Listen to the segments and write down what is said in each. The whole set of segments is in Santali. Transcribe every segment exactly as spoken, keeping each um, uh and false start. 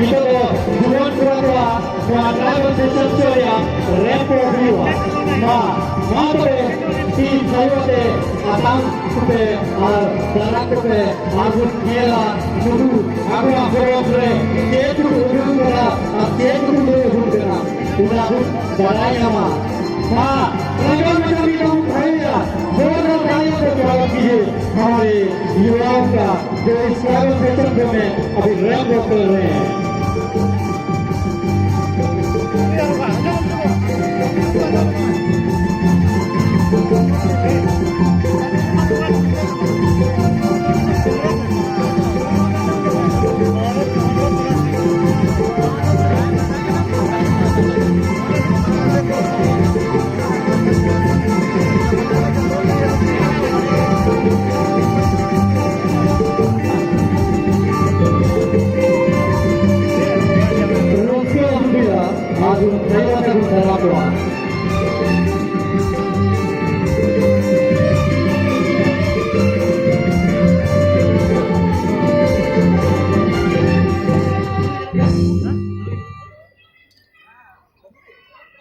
ᱱᱤᱛᱚᱜ ᱫᱚ ᱡᱩᱣᱟᱹᱱ ᱠᱚᱲᱟ ᱠᱚᱣᱟᱜ ᱱᱚᱣᱟ ᱴᱨᱟᱭᱵᱟᱞ ᱯᱷᱮᱥᱚᱱ ᱥᱳ ᱨᱮᱭᱟᱜ ᱨᱮᱯ ᱠᱚ ᱦᱩᱭᱩᱜᱼᱟ᱾ ᱢᱟ, ᱢᱟ ᱛᱚᱵᱮ ᱛᱤ ᱛᱷᱟᱭᱚ ᱟᱛᱮ ᱟᱛᱟᱝ ᱠᱚᱯᱮ ᱟᱨ ᱫᱟᱨᱟᱝ ᱠᱚᱯᱮ ᱟᱨ ᱵᱚᱱ ᱧᱮᱞᱟ ᱱᱩᱠᱩ ᱟᱵᱚᱣᱟᱜ ᱯᱚᱨᱚᱵᱽ ᱨᱮ ᱪᱮᱫ ᱠᱚ ᱩᱰᱩᱠ ᱠᱟᱱᱟ ᱟᱨ ᱪᱮᱫ ᱠᱚ ᱞᱟᱹᱭ ᱟᱵᱚᱱ ᱠᱟᱱᱟ, ᱚᱱᱟ ᱵᱚᱱ ᱵᱟᱲᱟᱭ ᱧᱟᱢᱟ᱾ हाँ, प्रजा में कभी कम भैया, जोरदार तालियों से स्वागत कीजिए हमारे युवाओं का, जो इस ट्राइबल फैशन शो में अभी रैप वॉक कर रहे हैं।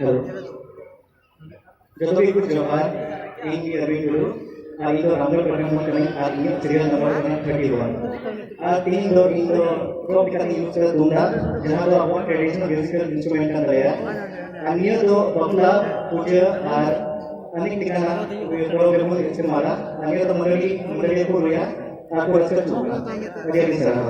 Hello. ᱡᱚᱛᱚ ᱜᱮ ᱠᱚ ᱡᱚᱦᱟᱨ᱾ ᱤᱧ ᱜᱮ ᱨᱚᱵᱤᱱ ᱴᱩᱰᱩ, ᱟᱨ ᱤᱧ ᱫᱚ ᱨᱟᱢᱜᱚᱲ ᱯᱟᱴᱱᱟ ᱠᱷᱚᱱ ᱠᱟᱹᱱᱟᱹᱧ, ᱟᱨ ᱤᱧᱟᱹᱜ ᱥᱤᱨᱤᱭᱟᱞ ᱱᱟᱢᱵᱟᱨ ᱠᱟᱱᱟ ᱛᱷᱟᱨᱴᱤ ᱳᱣᱟᱱ᱾ ᱟᱨ ᱛᱤᱦᱤᱧ ᱫᱚ ᱤᱧ ᱫᱚ ᱴᱚᱯ ᱞᱮᱠᱟᱛᱮ ᱤᱧ ᱤᱭᱩᱡᱽ ᱠᱟᱫᱟ ᱛᱩᱢᱫᱟᱜ, ᱡᱟᱦᱟᱸ ᱫᱚ ᱟᱵᱚᱣᱟᱜ ᱴᱨᱮᱰᱤᱥᱚᱱᱟᱞ ᱢᱤᱣᱡᱤᱠᱟᱞ ᱤᱱᱥᱴᱨᱩᱢᱮᱱᱴ ᱠᱟᱱ ᱛᱟᱞᱮᱭᱟ᱾ ᱟᱨ ᱱᱤᱭᱟᱹ ᱫᱚ ᱵᱟᱯᱞᱟ, ᱯᱩᱡᱟᱹ ᱟᱨ ᱟᱹᱰᱤ ᱞᱮᱠᱟᱱᱟᱜ ᱯᱚᱨᱚᱵᱽ ᱨᱮᱵᱚᱱ ᱤᱥᱛᱮᱢᱟᱞᱟ᱾ ᱟᱨ ᱱᱤᱭᱟᱹ ᱫᱚ ᱢᱟᱹᱫᱟᱹᱲᱤ, ᱢᱟᱹᱫᱟᱹᱲᱤᱭᱟᱹ ᱠᱚ ᱨᱩᱭᱟ ᱟᱨ ᱠᱚ ᱨᱟᱹᱥᱠᱟᱹ ᱦᱚᱪᱚ ᱵᱚᱱᱟ᱾ ᱟᱹᱰᱤ ᱟᱹᱰᱤ ᱥᱟᱨᱦᱟᱣ᱾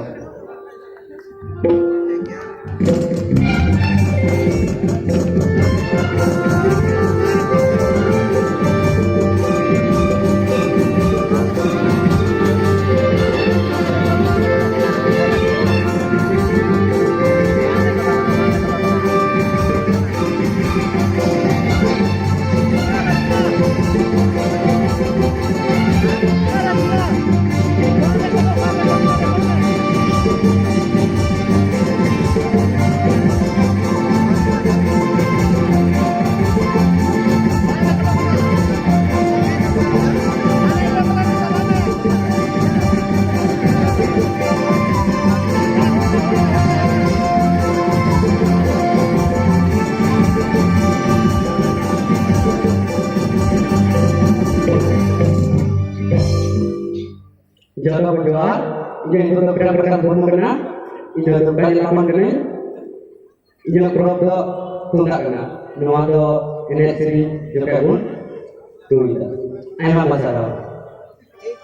ᱟᱨ ᱤᱧ ᱱᱤᱛᱚᱜ ᱫᱚ ᱯᱮᱲᱟ ᱯᱮᱲᱟ ᱵᱚᱱ ᱠᱟᱱᱟ, ᱤᱧ ᱫᱚ ᱯᱮᱲᱟ ᱞᱟᱯᱟᱢ ᱠᱟᱹᱱᱟᱹᱧ᱾ ᱤᱧᱟᱹᱜ ᱯᱚᱨᱚᱵᱽ ᱫᱚ ᱛᱩᱢᱫᱟᱜ ᱠᱟᱱᱟ᱾ ᱱᱚᱣᱟ ᱫᱚ ᱮᱱᱮᱡ ᱥᱮᱨᱮᱧ ᱡᱚᱛᱚ ᱵᱚᱱ ᱛᱩᱢᱫᱟ᱾ ᱟᱭᱢᱟ ᱟᱭᱢᱟ ᱥᱟᱨᱦᱟᱣ᱾ ᱴᱷᱤᱠ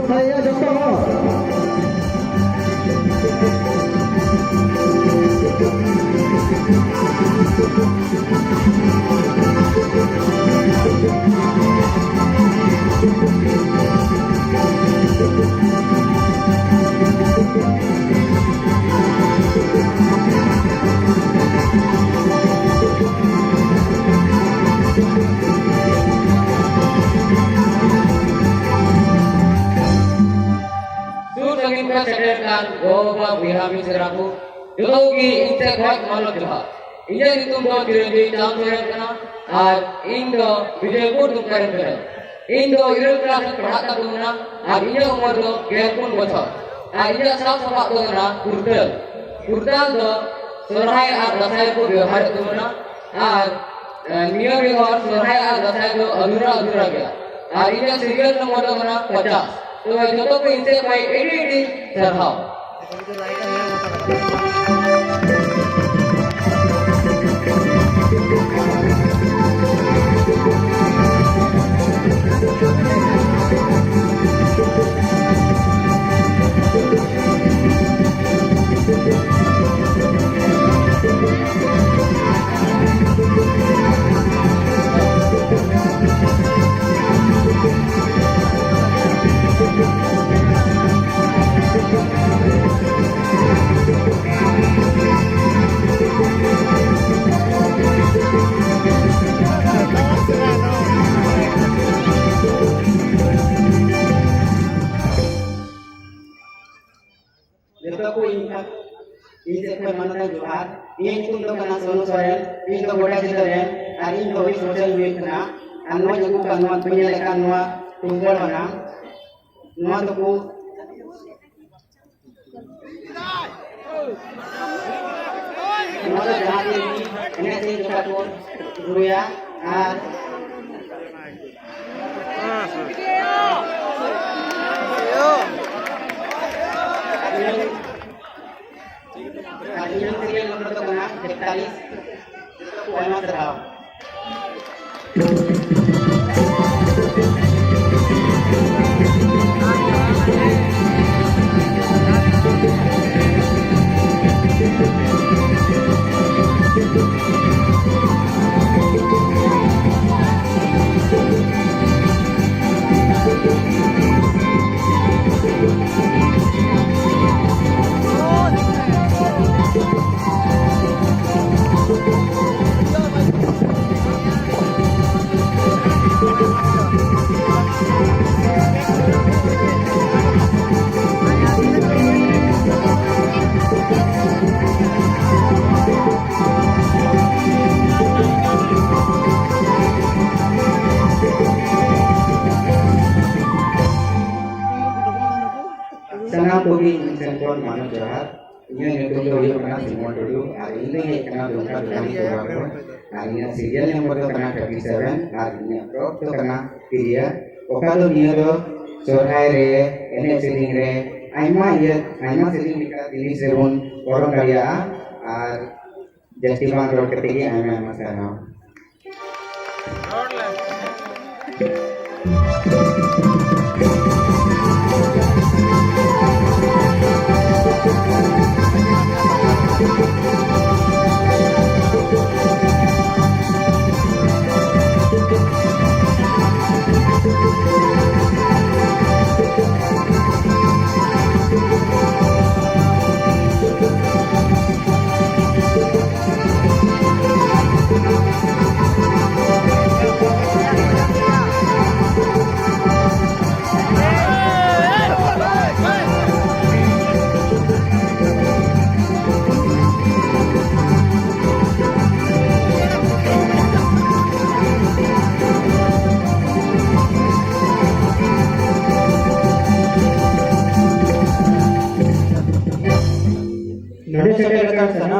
ᱜᱮᱭᱟ ᱡᱚᱛᱚ ᱦᱚᱲ᱾ ᱥᱩᱨ ᱥᱟᱺᱜᱤᱧ ᱠᱷᱚᱱ ᱥᱮᱴᱮᱨ ᱠᱟᱱ ᱜᱚ ᱵᱟᱵᱟ, ᱵᱚᱭᱦᱟ ᱢᱤᱥᱨᱟ ᱠᱚ, ᱡᱚᱛᱚ ᱜᱮ ᱤᱧ ᱥᱮᱫ ᱠᱷᱚᱱ ᱢᱟᱱᱚᱛ ᱡᱚᱦᱟᱨ᱾ ᱤᱧᱟᱹᱜ ᱧᱩᱛᱩᱢ ᱫᱚ ᱪᱤᱨᱚᱧᱡᱤᱵᱤ ᱪᱟᱸᱫᱽ ᱥᱚᱨᱮᱱ ᱠᱟᱱᱟ ᱟᱨ ᱤᱧ ᱫᱚ ᱵᱤᱡᱚᱭᱯᱩᱨ ᱫᱩᱢᱠᱟ ᱨᱮᱱ ᱠᱟᱹᱱᱟᱹᱧ᱾ ᱤᱧ ᱫᱚ ᱤᱨᱟᱹᱞ ᱠᱞᱟᱥ ᱨᱮ ᱯᱟᱲᱦᱟᱜ ᱠᱟᱱ ᱛᱟᱵᱚᱱᱟ ᱟᱨ ᱤᱧᱟᱹᱜ ᱩᱢᱮᱨ ᱫᱚ ᱜᱮᱞ ᱯᱩᱱ ᱵᱚᱪᱷᱚᱨ᱾ ᱟᱨ ᱤᱧᱟᱹᱜ ᱥᱟᱵ ᱥᱟᱯᱟᱵ ᱫᱚ ᱠᱟᱱᱟ ᱠᱩᱨᱛᱟᱞ᱾ ᱠᱩᱨᱛᱟᱞ ᱫᱚ ᱥᱚᱨᱦᱟᱭ ᱟᱨ ᱫᱟᱸᱥᱟᱭ ᱨᱮᱠᱚ ᱵᱮᱣᱦᱟᱨᱮᱫ ᱛᱟᱵᱚᱱᱟ᱾ ᱟᱨ, ᱮ, ᱱᱤᱭᱟᱹ ᱵᱮᱜᱚᱨ ᱥᱚᱨᱦᱟᱭ ᱟᱨ ᱫᱟᱸᱥᱟᱭ ᱫᱚ ᱟᱫᱷᱩᱨᱟ ᱟᱫᱷᱩᱨᱟ ᱜᱮᱭᱟ᱾ ᱟᱨ ᱤᱧᱟᱹᱜ serial number ᱫᱚ ᱠᱟᱱᱟ ᱯᱚᱪᱟᱥ᱾ ᱛᱚᱵᱮ ᱡᱚᱛᱚ ᱠᱚ ᱤᱧ ᱥᱮᱫ ᱠᱷᱚᱱ ᱟᱹᱰᱤ ᱟᱹᱰᱤ ᱥᱟᱨᱦᱟᱣ᱾ ᱡᱚᱛᱚ ᱠᱚ ᱤᱧ ᱠᱷᱚᱱ, ᱤᱧ ᱥᱮᱫ ᱠᱷᱚᱱ ᱢᱟᱱᱚᱛᱟᱱ ᱡᱚᱦᱟᱨ᱾ ᱤᱧᱟᱹᱜ ᱧᱩᱛᱩᱢ ᱫᱚ ᱠᱟᱱᱟ ᱥᱳᱱᱩ ᱥᱚᱨᱮᱱ᱾ ᱤᱧ ᱫᱚ ᱜᱚᱰᱟ ᱡᱤᱞᱟᱹ ᱨᱮᱱ ᱟᱨ ᱤᱧ ᱫᱚ ᱵᱤᱥ ᱵᱚᱪᱷᱚᱨ ᱤᱧ ᱦᱩᱭᱩᱜ ᱠᱟᱱᱟ᱾ ᱟᱨ ᱱᱚᱣᱟ ᱧᱮᱞ ᱠᱟᱱ, ᱱᱚᱣᱟ ᱯᱮ ᱧᱮᱞᱮᱫ ᱠᱟᱱ ᱱᱚᱣᱟ ᱴᱩᱢᱵᱚᱞ ᱵᱟᱱᱟᱢ, ᱱᱚᱣᱟ ᱫᱚᱠᱚ, ᱱᱚᱣᱟ ᱫᱚ ᱡᱟᱦᱟᱸ ᱜᱮ ᱮᱱᱮᱡ ᱥᱮᱨᱮᱧ ᱡᱚᱠᱷᱟᱡ ᱠᱚ ᱨᱩᱭᱟ᱾ ᱟᱨ ᱟᱨ ᱤᱧᱟᱹᱜ serial number ᱫᱚ ᱠᱟᱱᱟ ᱮᱠᱛᱟᱞᱤᱥ᱾ ᱟᱭᱢᱟ ᱥᱟᱨᱦᱟᱣ᱾ ᱥᱟᱱᱟᱢ ᱠᱚᱜᱮ ᱤᱧ ᱥᱮᱱ ᱠᱷᱚᱱ ᱢᱟᱱᱚᱛ ᱡᱚᱦᱟᱨ᱾ ᱤᱧᱟᱹᱜ ᱧᱩᱛᱩᱢ ᱫᱚ ᱦᱩᱭᱩᱜ ᱠᱟᱱᱟ ᱥᱤᱢᱚᱱ ᱴᱩᱰᱩ ᱟᱨ ᱤᱧ ᱫᱚᱧ ᱦᱮᱡ ᱠᱟᱱᱟ ᱫᱩᱢᱠᱟ ᱫᱚᱠᱟᱱ ᱠᱚᱲᱟ ᱠᱷᱚᱱ᱾ ᱟᱨ ᱤᱧᱟᱹᱜ serial number ᱫᱚ ᱠᱟᱱᱟ thirty seven ᱟᱨ ᱤᱧᱟᱹᱜ prop ᱫᱚ ᱠᱟᱱᱟ ᱛᱤᱨᱭᱟ᱾ ᱚᱠᱟ ᱫᱚ ᱱᱤᱭᱟᱹ ᱫᱚ ᱥᱚᱨᱦᱟᱭ ᱨᱮ, ᱮᱱᱮᱡ ᱥᱮᱨᱮᱧ ᱨᱮ, ᱟᱭᱢᱟ ᱤᱭᱟᱹ, ᱟᱭᱢᱟ ᱥᱮᱨᱮᱧ ᱞᱮᱠᱟ ᱡᱤᱱᱤᱥ ᱨᱮᱵᱚᱱ ᱚᱨᱚᱝ ᱫᱟᱲᱮᱭᱟᱜᱼᱟ᱾ ᱟᱨ ᱡᱟᱹᱥᱛᱤ ᱵᱟᱝ ᱨᱚᱲ ᱠᱟᱛᱮ ᱜᱮ ᱟᱭᱢᱟ ᱟᱭᱢᱟ ᱥᱟᱨᱦᱟᱣ᱾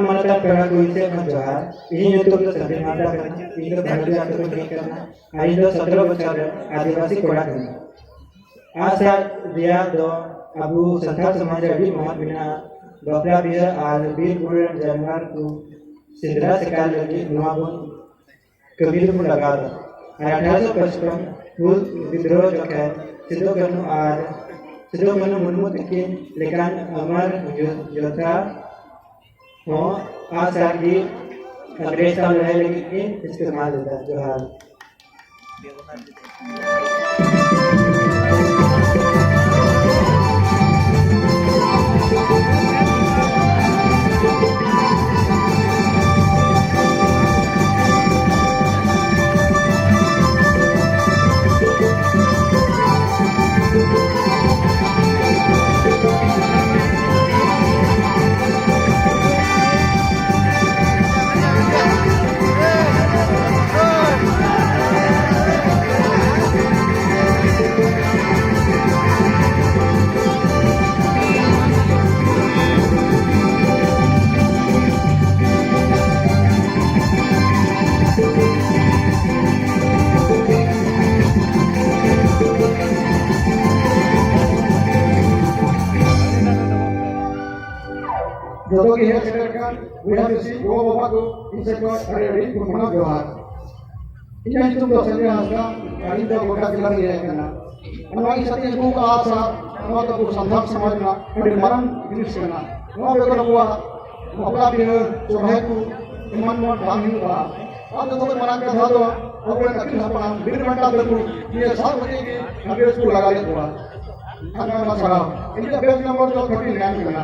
ᱢᱟᱱᱚᱛᱟᱱ ᱯᱮᱲᱟ ᱠᱚ, ᱤᱧ ᱥᱮᱫ ᱠᱷᱚᱱ ᱡᱚᱦᱟᱨ᱾ ᱤᱧᱟᱹᱜ ᱧᱩᱛᱩᱢ ᱫᱚ ᱥᱟᱹᱫᱷᱤ ᱢᱟᱨᱰᱟ ᱠᱟᱱᱟ᱾ ᱤᱧ ᱫᱚ ᱵᱷᱟᱱᱩᱨᱤ ᱟᱹᱛᱩ ᱠᱷᱚᱱ ᱦᱮᱡ ᱠᱟᱱᱟ᱾ ᱟᱨ ᱤᱧ ᱫᱚ ᱥᱚᱛᱨᱚ ᱵᱚᱪᱷᱚᱨ ᱨᱮ ᱟᱹᱫᱤᱵᱟᱹᱥᱤ ᱠᱚᱲᱟ ᱠᱟᱹᱱᱟᱹᱧ᱾ ᱟᱜᱼᱥᱟᱨ ᱨᱮᱭᱟᱜ ᱫᱚ ᱟᱵᱚ ᱥᱟᱱᱛᱟᱲ ᱥᱚᱢᱟᱡᱽ ᱨᱮ ᱟᱹᱰᱤ ᱢᱚᱦᱚᱛ ᱢᱮᱱᱟᱜᱼᱟ᱾ ᱵᱟᱯᱞᱟ ᱵᱤᱦᱟᱹ ᱟᱨ ᱵᱤᱨ ᱵᱩᱨᱩ ᱨᱮᱱ ᱡᱟᱱᱣᱟᱨ ᱠᱚ ᱥᱮᱸᱫᱽᱨᱟ ᱥᱤᱠᱟᱨ ᱞᱟᱹᱜᱤᱫ ᱱᱚᱣᱟ ᱵᱚᱱ ᱠᱟᱹᱢᱤ ᱨᱮᱵᱚᱱ ᱞᱟᱜᱟᱣ ᱮᱫᱟ᱾ ᱟᱨ ᱟᱴᱷᱟᱨᱚᱥᱚ ᱯᱟᱸᱪᱯᱚᱱ ᱦᱩᱞ ᱵᱤᱫᱽᱨᱳᱦᱚ ᱡᱚᱠᱷᱮᱡ ᱥᱤᱫᱩ ᱠᱟᱹᱱᱦᱩ ᱟᱨ ᱥᱤᱫᱩ ᱠᱟᱹᱱᱦᱩ ᱢᱩᱨᱢᱩ ᱛᱟᱹᱠᱤᱱ ᱞᱮᱠᱟᱱ ᱟᱢᱟᱨ ᱭᱳ-, ᱡᱳᱫᱽᱫᱷᱟ ᱦᱚᱸ ᱟᱜᱼᱥᱟᱨ ᱜᱮ ᱤᱝᱨᱮᱡᱽ ᱥᱟᱶ ᱞᱟᱹᱲᱦᱟᱹᱭ ᱞᱟᱹᱜᱤᱫ ᱠᱤᱱ ᱤᱥᱛᱮᱢᱟᱞ ᱞᱮᱫᱟ᱾ ᱡᱚᱦᱟᱨ᱾ ᱡᱚᱛᱚ ᱜᱮ ᱦᱮᱡ ᱥᱮᱴᱮᱨ ᱟᱠᱟᱱ ᱵᱚᱭᱦᱟ ᱢᱤᱥᱤ, ᱜᱚ ᱵᱟᱵᱟ ᱠᱚ, ᱤᱧ ᱥᱮᱫ ᱠᱷᱚᱱ ᱟᱹᱰᱤ ᱟᱹᱰᱤ ᱜᱩᱱᱢᱟᱱᱟᱣ ᱡᱚᱦᱟᱨ᱾ ᱤᱧᱟᱹᱜ ᱧᱩᱛᱩᱢ ᱫᱚ ᱥᱚᱧᱡᱚᱭ ᱦᱟᱸᱥᱫᱟ, ᱟᱹᱞᱤᱧ ᱫᱚ ᱜᱚᱰᱰᱟ ᱡᱮᱞᱟ ᱨᱮᱞᱤᱧ ᱦᱮᱡ ᱟᱠᱟᱱᱟ᱾ ᱱᱚᱣᱟ ᱤᱧ ᱥᱟᱛᱮ ᱟᱹᱜᱩ ᱠᱟᱜᱼᱟ ᱥᱟᱨ, ᱱᱚᱣᱟ ᱫᱚ ᱟᱵᱚ ᱥᱟᱱᱛᱟᱲ ᱥᱚᱢᱟᱡᱽ ᱨᱮᱱᱟᱜ ᱟᱹᱰᱤ ᱢᱟᱨᱟᱝ ᱡᱤᱱᱤᱥ ᱠᱟᱱᱟ᱾ ᱱᱚᱣᱟ ᱵᱮᱜᱚᱨ ᱟᱵᱚᱣᱟᱜ ᱵᱟᱯᱞᱟ ᱵᱤᱦᱟᱹ, ᱥᱚᱨᱦᱟᱭ ᱠᱚ ᱮᱢᱟᱱ ᱮᱢᱟᱱ ᱵᱟᱝ ᱦᱩᱭᱩᱜᱼᱟ᱾ ᱟᱨ ᱡᱚᱛᱚ ᱠᱷᱚᱱ ᱢᱟᱨᱟᱝ ᱠᱟᱛᱷᱟ ᱫᱚ ᱟᱵᱚᱨᱮᱱ ᱟᱹᱜᱤᱞ ᱦᱟᱯᱲᱟᱢ ᱵᱤᱨ ᱵᱟᱱᱴᱟ ᱛᱟᱠᱚ ᱱᱤᱭᱟᱹ ᱥᱟᱛ ᱵᱟᱡᱮ ᱜᱮ ᱦᱟᱸᱰᱮ ᱠᱚ ᱞᱟᱜᱟ ᱞᱮᱫ ᱠᱚᱣᱟ᱾ ᱟᱭᱢᱟ ᱟᱭᱢᱟ ᱥᱟᱨᱦᱟᱣ᱾ ᱤᱧᱟᱹᱜ ᱵᱮᱪ ᱱᱚᱢᱵᱚᱨ ᱫᱚ ᱯᱷᱳᱨᱴᱤ ᱱᱟᱭᱤᱱ ᱠᱟᱱᱟ᱾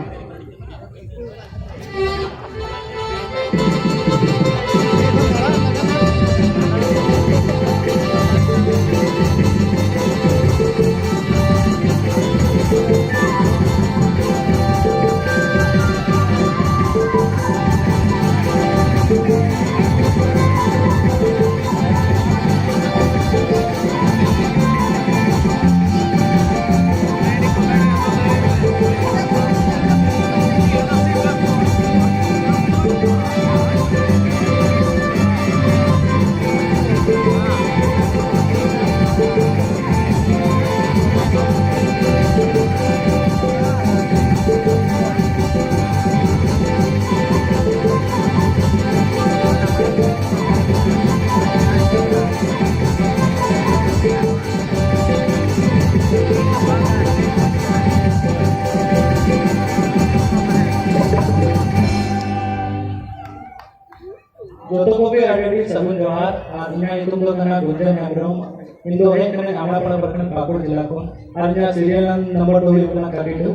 ᱡᱚᱦᱟᱨ᱾ ᱟᱨ ᱤᱧᱟᱹᱜ ᱧᱩᱛᱩᱢ ᱫᱚ ᱠᱟᱱᱟ ᱜᱩᱧᱡᱟᱹᱱ ᱦᱮᱢᱵᱨᱚᱢ᱾ ᱤᱧ ᱫᱚ ᱦᱮᱡ ᱠᱟᱹᱱᱟᱹᱧ ᱟᱢᱲᱟᱯᱟᱲᱟ ᱯᱨᱚᱠᱷᱚᱸᱰ, ᱯᱟᱹᱠᱩᱲ ᱡᱮᱞᱟ ᱠᱷᱚᱱ᱾ ᱟᱨ ᱤᱧᱟᱹᱜ serial number ᱫᱚ ᱦᱩᱭᱩᱜ ᱠᱟᱱᱟ thirty two᱾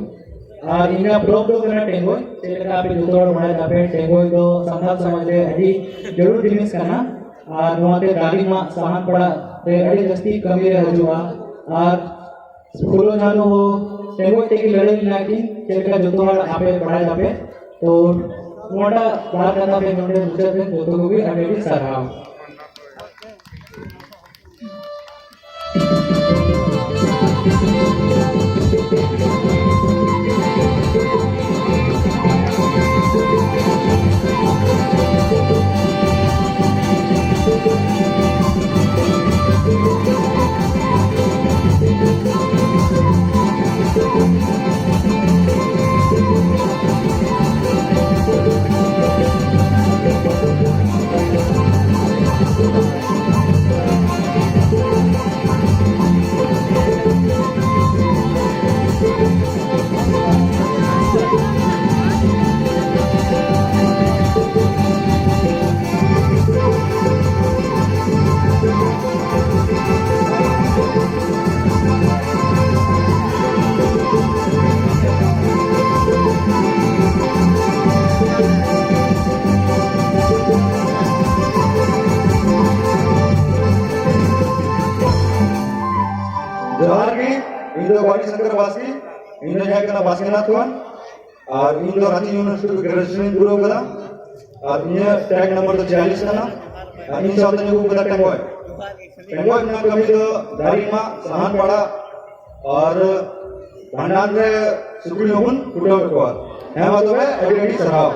ᱟᱨ ᱤᱧᱟᱹᱜ prop ᱫᱚ ᱠᱟᱱᱟ ᱴᱮᱸᱜᱚᱭ᱾ ᱪᱮᱫ ᱞᱮᱠᱟ ᱟᱯᱮ ᱡᱚᱛᱚ ᱦᱚᱲ ᱵᱟᱲᱟᱭ ᱛᱟᱯᱮ, ᱴᱮᱸᱜᱚᱭ ᱫᱚ ᱥᱟᱱᱛᱟᱲ ᱥᱚᱢᱟᱡᱽ ᱨᱮ ᱟᱹᱰᱤ ᱡᱟᱹᱨᱩᱲ ᱡᱤᱱᱤᱥ ᱠᱟᱱᱟ᱾ ᱟᱨ ᱱᱚᱣᱟ ᱛᱮ ᱫᱟᱨᱮ ᱢᱟᱜ ᱥᱟᱦᱟᱱ ᱯᱟᱲᱟᱜ ᱨᱮ ᱟᱹᱰᱤ ᱡᱟᱹᱥᱛᱤ ᱠᱟᱹᱢᱤ ᱨᱮ ᱦᱤᱡᱩᱜᱼᱟ᱾ ᱟᱨ ᱯᱷᱩᱞᱳ ᱡᱷᱟᱱᱳ ᱦᱚᱸ ᱴᱮᱸᱜᱚᱭ ᱛᱮᱜᱮ ᱞᱟᱹᱲᱦᱟᱹᱭ ᱞᱮᱱᱟ ᱠᱤᱱ, ᱪᱮᱫ ᱞᱮᱠᱟ ᱡᱚᱛᱚ ᱦᱚᱲ ᱟᱯᱮ ᱵᱟᱲᱟᱭ ᱛᱟᱯᱮ᱾ ᱛᱚ ᱱᱚᱣᱟᱴᱟᱜ ᱵᱟᱨ ᱠᱟᱛᱷᱟ ᱛᱮ ᱱᱚᱰᱮ ᱢᱩᱪᱟᱹᱫ ᱨᱮ ᱡᱚᱛᱚ ᱠᱚᱜᱮ ᱟᱹᱰᱤ ᱟᱹᱰᱤ ᱥᱟᱨᱦᱟᱣ᱾ ᱡᱚᱦᱟᱨ ᱜᱮ, ᱤᱧ ᱫᱚ ᱜᱚᱨᱤ ᱥᱚᱝᱠᱚᱨ ᱵᱟᱥᱠᱮ, ᱤᱧ ᱫᱚ ᱡᱟᱦᱟᱸ ᱠᱟᱱᱟ ᱵᱟᱥᱠᱮᱱᱟᱛᱷ ᱠᱷᱚᱱ᱾ ᱟᱨ ᱤᱧ ᱫᱚ ᱨᱟᱸᱪᱤ ᱤᱭᱩᱱᱤᱵᱷᱟᱨᱥᱤᱴᱤ ᱨᱮ graduation ᱤᱧ ᱯᱩᱨᱟᱹᱣ ᱠᱟᱫᱟ᱾ ᱟᱨ ᱤᱧᱟᱹᱜ tag number ᱫᱚ ᱪᱤᱭᱟᱞᱤᱥ ᱠᱟᱱᱟ᱾ ᱟᱨ ᱤᱧ ᱥᱟᱶᱛᱮ ᱧᱩᱛᱩᱢ ᱠᱟᱫᱟ ᱴᱮᱸᱜᱚᱭ᱾ ᱴᱮᱸᱜᱚᱭ ᱨᱮᱱᱟᱜ ᱠᱟᱹᱢᱤ ᱫᱚ ᱫᱟᱨᱮ ᱢᱟᱜ, ᱥᱟᱦᱟᱱ ᱯᱟᱲᱟᱜ, ᱟᱨ ᱵᱷᱟᱸᱰᱟᱱ ᱨᱮ ᱥᱩᱠᱨᱤ ᱦᱚᱸᱵᱚᱱ ᱠᱩᱴᱟᱹᱣ ᱠᱚᱣᱟ᱾ ᱦᱮᱸ, ᱢᱟ ᱛᱚᱵᱮ, ᱟᱹᱰᱤ ᱟᱹᱰᱤ ᱥᱟᱨᱦᱟᱣ᱾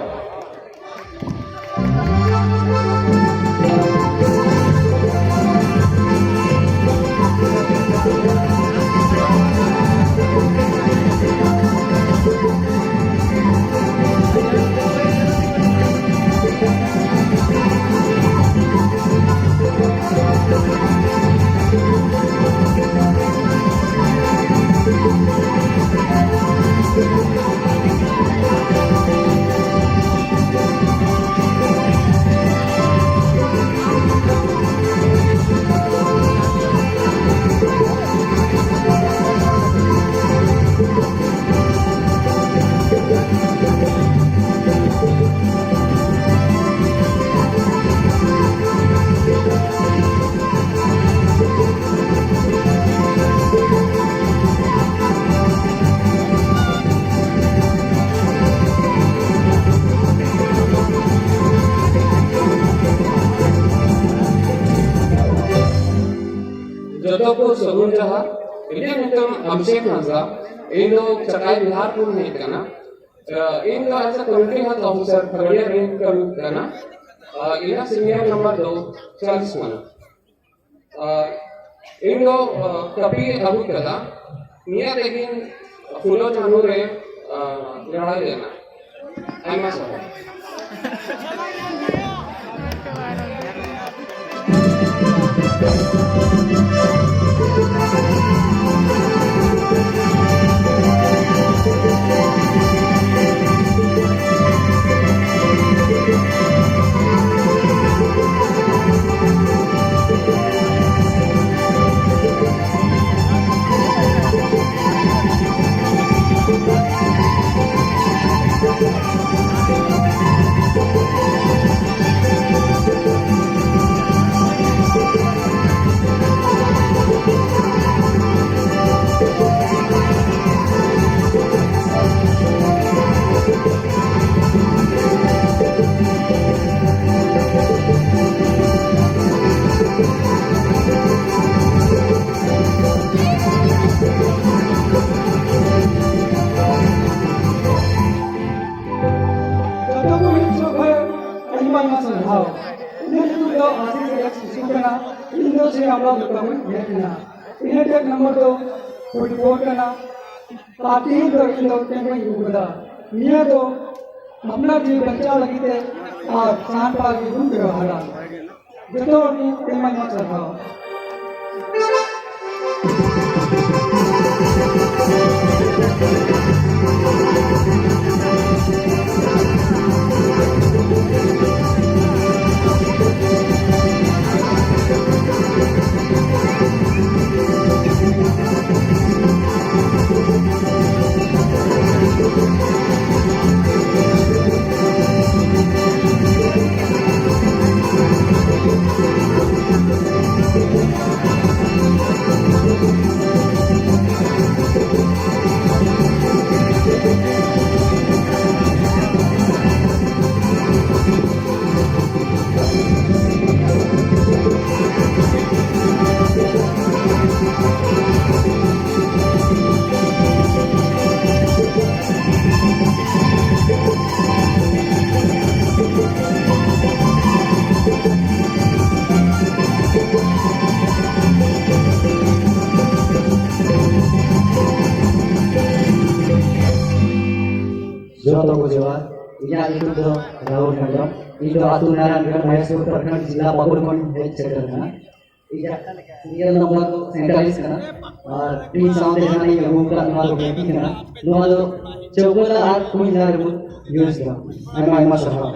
ᱠᱚ ᱥᱟᱹᱜᱩᱱ ᱡᱚᱦᱟᱨ᱾ ᱤᱧᱟᱹᱜ ᱧᱩᱛᱩᱢ ᱚᱵᱷᱤᱥᱮᱠ ᱦᱟᱸᱥᱫᱟ᱾ ᱤᱧ ᱫᱚ ᱪᱟᱠᱟᱭ ᱵᱤᱦᱟᱨ ᱠᱷᱚᱱ ᱦᱮᱡ ᱟᱠᱟᱱᱟ᱾ ᱤᱧ ᱫᱚ as a community health officer ᱠᱷᱟᱜᱲᱤᱭᱟ ᱨᱮᱧ ᱠᱟᱹᱢᱤ ᱠᱟᱱᱟ᱾ ᱤᱧᱟᱹᱜ ᱥᱤᱨᱤᱭᱟᱞ ᱱᱟᱢᱵᱟᱨ ᱫᱚ ᱪᱟᱞᱤᱥ ᱠᱟᱱᱟ᱾ ᱤᱧ ᱫᱚ ᱠᱟᱹᱯᱤ ᱟᱹᱜᱩ ᱠᱟᱫᱟ᱾ ᱱᱤᱭᱟᱹ ᱛᱮᱜᱤᱧ ᱯᱷᱩᱞᱳ ᱡᱷᱟᱱᱩ ᱨᱮ ᱞᱟᱲᱟᱭ ᱞᱮᱱᱟ᱾ ᱟᱭᱢᱟ ᱥᱟᱨᱦᱟᱣ᱾ ᱡᱚᱛᱚ ᱠᱚ ᱢᱤᱫ ᱥᱚᱸᱜᱮ ᱟᱭᱢᱟ ᱟᱭᱢᱟ ᱥᱟᱨᱦᱟᱣ᱾ ᱤᱧᱟᱹᱜ ᱧᱩᱛᱩᱢ ᱫᱚ ᱟᱥᱤᱥ ᱮᱞᱮᱠᱥ ᱠᱤᱥᱠᱩ ᱠᱟᱱᱟ᱾ ᱤᱧ ᱫᱚ ᱥᱮ ᱟᱢᱲᱟ ᱫᱚᱠᱟᱱ ᱨᱤᱧ ᱦᱮᱡ ᱮᱱᱟ᱾ ᱤᱧᱟᱹᱜ ᱴᱮᱜ ᱱᱟᱢᱵᱟᱨ ᱫᱚ ᱯᱷᱳᱨᱴᱤ ᱯᱷᱳᱨ ᱠᱟᱱᱟ᱾ ᱟᱨ ᱛᱮᱦᱮᱧ ᱫᱚ ᱤᱧ ᱫᱚ ᱴᱮᱝᱠᱚᱧ ᱟᱹᱜᱩ ᱠᱟᱫᱟ᱾ ᱱᱤᱭᱟᱹ ᱫᱚ ᱟᱯᱱᱟᱨ ᱡᱤᱣᱤ ᱵᱟᱧᱪᱟᱣ ᱞᱟᱹᱜᱤᱫ ᱛᱮ ᱟᱨ ᱥᱟᱱ ᱯᱟᱲᱟ ᱜᱮᱵᱚᱱ ᱵᱮᱣᱦᱟᱨᱟ᱾ ᱡᱚᱛᱚ ᱦᱚᱲ ᱜᱮ ᱟᱭᱢᱟ ᱟᱭᱢᱟ ᱥᱟᱨᱦᱟᱣ᱾ ᱡᱚᱦᱟᱨ᱾ ᱤᱧᱟᱹᱜ ᱧᱩᱛᱩᱢ ᱫᱚ ᱨᱟᱦᱩᱞ ᱦᱮᱢᱵᱨᱚᱢ᱾ ᱤᱧ ᱫᱚ ᱟᱹᱛᱩ ᱱᱟᱨᱟᱭᱚᱱᱜᱚᱲ, ᱢᱚᱦᱮᱥᱯᱩᱨ ᱯᱨᱚᱠᱷᱚᱸᱰ, ᱡᱮᱞᱟ ᱯᱟᱹᱠᱩᱲ ᱠᱷᱚᱱ ᱤᱧ ᱦᱮᱡ ᱥᱮᱴᱮᱨ ᱟᱠᱟᱱᱟ᱾ ᱤᱧᱟᱹᱜ ᱥᱤᱨᱤᱭᱟᱞ ᱱᱚᱢᱵᱚᱨ ᱫᱚ ᱥᱟᱭᱛᱟᱞᱤᱥ ᱠᱟᱱᱟ ᱟᱨ ᱴᱤᱱ ᱥᱟᱶᱛᱮ ᱡᱟᱦᱟᱸ ᱤᱧ ᱟᱹᱜᱩ ᱟᱠᱟᱫ, ᱱᱚᱣᱟ ᱫᱚ ᱵᱮᱸᱠᱤ ᱠᱟᱱᱟ᱾ ᱱᱚᱣᱟ ᱫᱚ ᱪᱟᱹᱣᱠᱟᱹ ᱞᱟᱜ ᱟᱨ ᱠᱩᱧ ᱞᱟᱜ ᱨᱮᱵᱚᱱ ᱤᱭᱩᱡᱽ ᱮᱫᱟ᱾ ᱟᱭᱢᱟ ᱟᱭᱢᱟ ᱥᱟᱨᱦᱟᱣ᱾